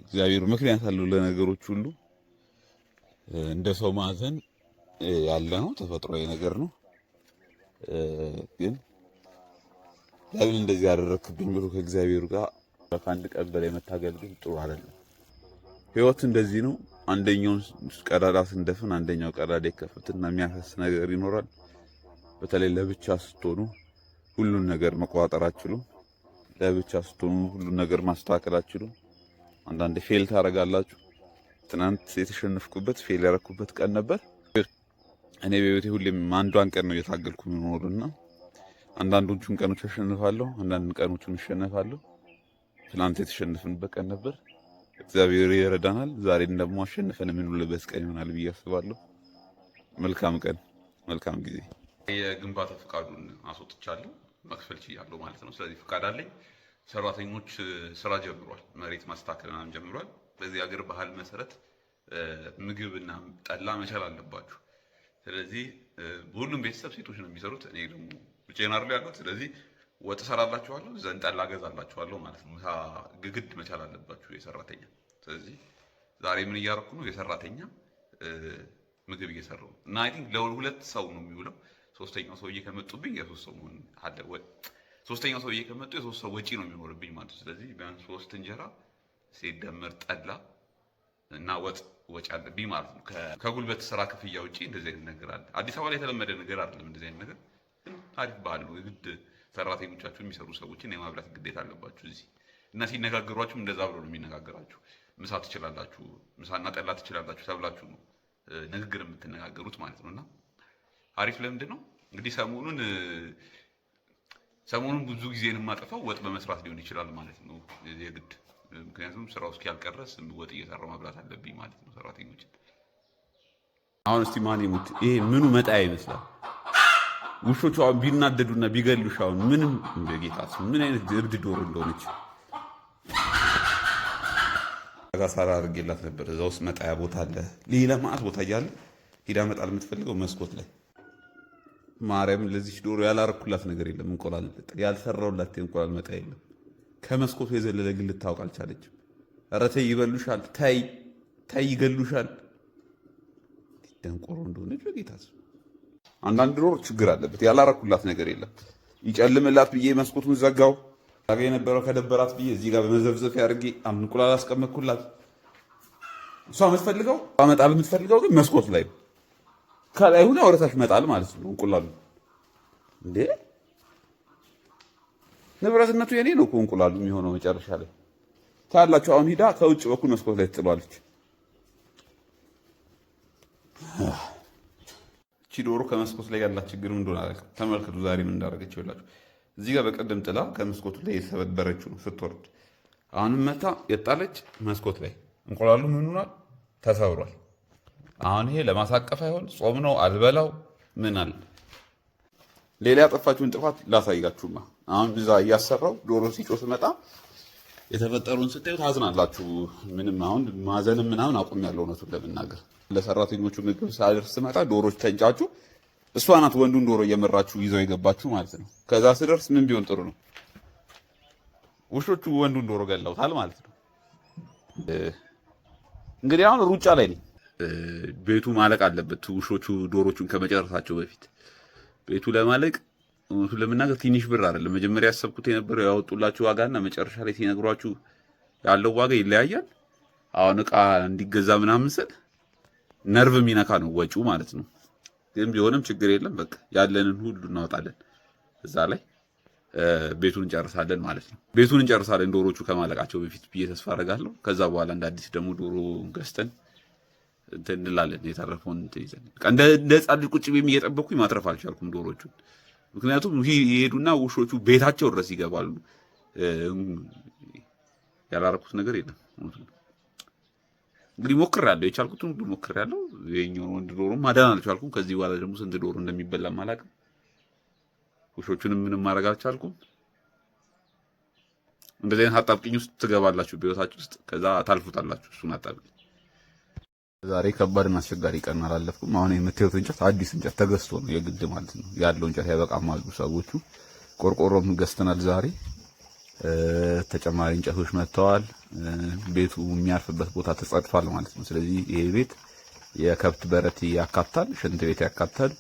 እግዚአብሔር ምክንያት አለው ለነገሮች ሁሉ። እንደ ሰው ማዘን ያለ ነው፣ ተፈጥሯዊ ነገር ነው። ግን ለምን እንደዚህ ያደረክብኝ ብሎ ከእግዚአብሔር ጋር ከአንድ ቀን በላይ መታገል ግን ጥሩ አይደለም። ህይወት እንደዚህ ነው። አንደኛውን ቀዳዳ ስንደፍን አንደኛው ቀዳዳ ይከፈትና የሚያፈስ ነገር ይኖራል። በተለይ ለብቻ ስትሆኑ ሁሉን ነገር መቆጣጠር አትችሉም። ለብቻ ስትሆኑ ሁሉን ነገር ማስተካከል አትችሉም። አንዳንዴ fail ታደርጋላችሁ። ትናንት የተሸነፍኩበት fail ያደረኩበት ቀን ነበር። እኔ በህይወቴ ሁሌም አንዷን ቀን ነው እየታገልኩ የምኖርና አንዳንዶቹን ቀኖች አሸንፋለሁ፣ አንዳንድ ቀኖቹን እሸነፋለሁ። ትናንት የተሸነፍንበት ቀን ነበር። እግዚአብሔር ይረዳናል። ዛሬን ደግሞ አሸንፈን የምንውልበት ቀን ይሆናል ብዬ አስባለሁ። መልካም ቀን፣ መልካም ጊዜ። የግንባታ ፍቃዱን አስወጥቻለሁ፣ መክፈል ችያለሁ ማለት ነው። ስለዚህ ፍቃድ አለኝ። ሰራተኞች ስራ ጀምሯል፣ መሬት ማስተካከል ምናምን ጀምሯል። በዚህ ሀገር ባህል መሰረት ምግብና ጠላ መቻል አለባችሁ። ስለዚህ ሁሉም ቤተሰብ ሴቶች ነው የሚሰሩት። እኔ ደግሞ ብቻዬን አይደል ያለሁት። ስለዚህ ወጥ እሰራላችኋለሁ፣ ዘንድ ጠላ እገዛላችኋለሁ ማለት ነው። ምሳ ግግድ መቻል አለባችሁ የሰራተኛ። ስለዚህ ዛሬ ምን እያደረኩ ነው? የሰራተኛ ምግብ እየሰራሁ ነው። እና I think ለሁለት ሰው ነው የሚውለው። ሶስተኛው ሰውዬ ከመጡብኝ የሶስት ሰው መሆን አለ ወይ ሶስተኛው ሰውዬ ከመጡ የሶስት ሰው ወጪ ነው የሚኖርብኝ ማለት ነው። ስለዚህ ቢያንስ ሶስት እንጀራ ሲደመር ጠላ እና ወጥ ወጪ አለብኝ ማለት ነው። ከጉልበት ስራ ክፍያ ውጪ እንደዚህ አይነት ነገር አለ። አዲስ አበባ ላይ የተለመደ ነገር አይደለም እንደዚህ አይነት ነገር፣ ግን አሪፍ ባህል ነው። የግድ ሰራተኞቻችሁ የሚሰሩ ሰዎችን የማብላት ግዴታ አለባችሁ እዚህ እና ሲነጋገሯችሁም እንደዛ ብሎ ነው የሚነጋገራችሁ። ምሳ ትችላላችሁ፣ ምሳና ጠላ ትችላላችሁ ተብላችሁ ነው ንግግር የምትነጋገሩት ማለት ነው። እና አሪፍ ልምድ ነው። እንግዲህ ሰሞኑን ብዙ ጊዜን የማጠፋው ወጥ በመስራት ሊሆን ይችላል ማለት ነው የግድ፣ ምክንያቱም ስራው እስኪያልቅ ድረስ ወጥ እየሰራው መብላት አለብኝ ማለት ነው ሰራተኞችን። አሁን እስቲ ማን ይሙት ይሄ ምኑ መጣያ ይመስላል? ውሾቹ አሁን ቢናደዱና ቢገሉሽ አሁን ምንም በጌታ ምን አይነት እብድ ዶሮ እንደሆነች። ሳራ አድርጌላት ነበር። እዛ ውስጥ መጣያ ቦታ አለ፣ ሌላ ማዕት ቦታ እያለ ሂዳ መጣል የምትፈልገው መስኮት ላይ። ማርያም፣ ለዚች ዶሮ ያላረኩላት ነገር የለም። እንቁላል ያልሰራውላት እንቁላል መጣያ የለም። ከመስኮቱ የዘለለ ግን ልታውቅ አልቻለችም። ኧረ ተይ ይበሉሻል፣ ተይ ተይ ይገሉሻል። ደንቆሮ እንደሆነች በጌታ። አንዳንድ ዶሮ ችግር አለበት። ያላረኩላት ነገር የለም። ይጨልምላት ብዬ መስኮቱን ዘጋው። የነበረው ከደበራት ብዬ እዚህ ጋር በመዘፍዘፊያ አድርጌ እንቁላል አስቀመጥኩላት። እሷ የምትፈልገው መጣል የምትፈልገው ግን መስኮት ላይ ከላይ ሁና ወደታች መጣል ማለት ነው። እንቁላሉ እንዴ ንብረትነቱ የኔ ነው እኮ እንቁላሉ የሚሆነው መጨረሻ ላይ ታያላችሁ። አሁን ሂዳ ከውጭ በኩል መስኮት ላይ ትጥሏለች። እቺ ዶሮ ከመስኮት ላይ ያላት ችግር ምን እንደሆነ አላውቅም። ተመልከቱ ዛሬ ምን እንዳደረገች ይኸውላችሁ። እዚህ ጋር በቀደም ጥላ ከመስኮቱ ላይ የተሰበረችው ነው ስትወርድ። አሁንም መታ የጣለች መስኮት ላይ እንቁላሉ ምን ሆኗል? ተሰብሯል። አሁን ይሄ ለማሳቀፍ አይሆን፣ ጾም ነው አልበላው ምን አለ። ሌላ ያጠፋችሁን ጥፋት ላሳያችሁማ። አሁን እዛ እያሰራው ዶሮ ሲጮህ ስመጣ የተፈጠሩን ስታዩ ታዝናላችሁ። ምንም አሁን ማዘንም ምናምን አቁሜያለሁ። እውነቱን ለመናገር ለሰራተኞቹ ምግብ ሳደርስ ስመጣ ዶሮች ተንጫጩ። እሷ ናት ወንዱን ዶሮ እየመራችሁ ይዘው የገባችሁ ማለት ነው። ከዛ ስደርስ ምን ቢሆን ጥሩ ነው? ውሾቹ ወንዱን ዶሮ ገለውታል ማለት ነው። እንግዲህ አሁን ሩጫ ላይ ነኝ። ቤቱ ማለቅ አለበት። ውሾቹ ዶሮቹን ከመጨረሳቸው በፊት ቤቱ ለማለቅ እውነቱን ለመናገር ትንሽ ብር አይደለም። መጀመሪያ ያሰብኩት የነበረው ያወጡላችሁ ዋጋና መጨረሻ ላይ ሲነግሯችሁ ያለው ዋጋ ይለያያል። አሁን እቃ እንዲገዛ ምናምን ስል ነርቭ የሚነካ ነው ወጪው ማለት ነው። ግን ቢሆንም ችግር የለም፣ በቃ ያለንን ሁሉ እናወጣለን እዛ ላይ ቤቱን እንጨርሳለን ማለት ነው። ቤቱን እንጨርሳለን ዶሮቹ ከማለቃቸው በፊት ብዬ ተስፋ አደርጋለሁ። ከዛ በኋላ እንደ አዲስ ደግሞ ዶሮ ገዝተን እንትን እንላለን። የተረፈውን እንትን ይዘን እንደ ሕፃን ልጅ ቁጭ ብዬ እየጠበኩኝ ማትረፍ አልቻልኩም ዶሮቹን። ምክንያቱም ይሄዱና ውሾቹ ቤታቸው ድረስ ይገባሉ። ያላረኩት ነገር የለም። እንግዲህ ሞክሬያለሁ፣ የቻልኩትን ሁሉ ሞክሬያለሁ። የኛውን ወንድ ዶሮ ማዳን አልቻልኩም። ከዚህ በኋላ ደግሞ ስንት ዶሮ እንደሚበላም አላውቅም። ውሾቹንም ምንም ማድረግ አልቻልኩም። እንደዚህ አይነት አጣብቂኝ ውስጥ ትገባላችሁ በህይወታችሁ ውስጥ፣ ከዛ ታልፉታላችሁ እሱን አጣብቂኝ። ዛሬ ከባድና አስቸጋሪ ቀን አላለፍኩም። አሁን የምታዩት እንጨት አዲስ እንጨት ተገዝቶ ነው የግድ ማለት ነው። ያለው እንጨት ያበቃም አሉ ሰዎቹ። ቆርቆሮም ገዝተናል ዛሬ። ተጨማሪ እንጨቶች መጥተዋል። ቤቱ የሚያርፍበት ቦታ ተጸድቷል ማለት ነው። ስለዚህ ይሄ ቤት የከብት በረት ያካታል፣ ሽንት ቤት ያካታል፣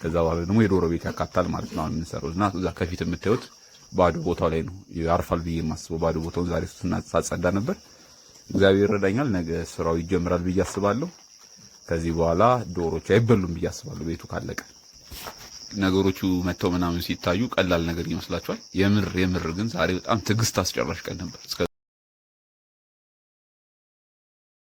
ከዛ በኋላ ደግሞ የዶሮ ቤት ያካታል ማለት ነው። አሁን የምንሰራው እና እዛ ከፊት የምታዩት ባዶ ቦታው ላይ ነው ያርፋል ብዬ የማስበው። ባዶ ቦታውን ዛሬ ሳጸዳ ነበር። እግዚአብሔር ይረዳኛል። ነገ ስራው ይጀምራል ብዬ አስባለሁ። ከዚህ በኋላ ዶሮች አይበሉም ብዬ አስባለሁ። ቤቱ ካለቀ ነገሮቹ መጥተው ምናምን ሲታዩ ቀላል ነገር ይመስላችኋል። የምር የምር ግን ዛሬ በጣም ትዕግስት አስጨራሽ ቀን ነበር።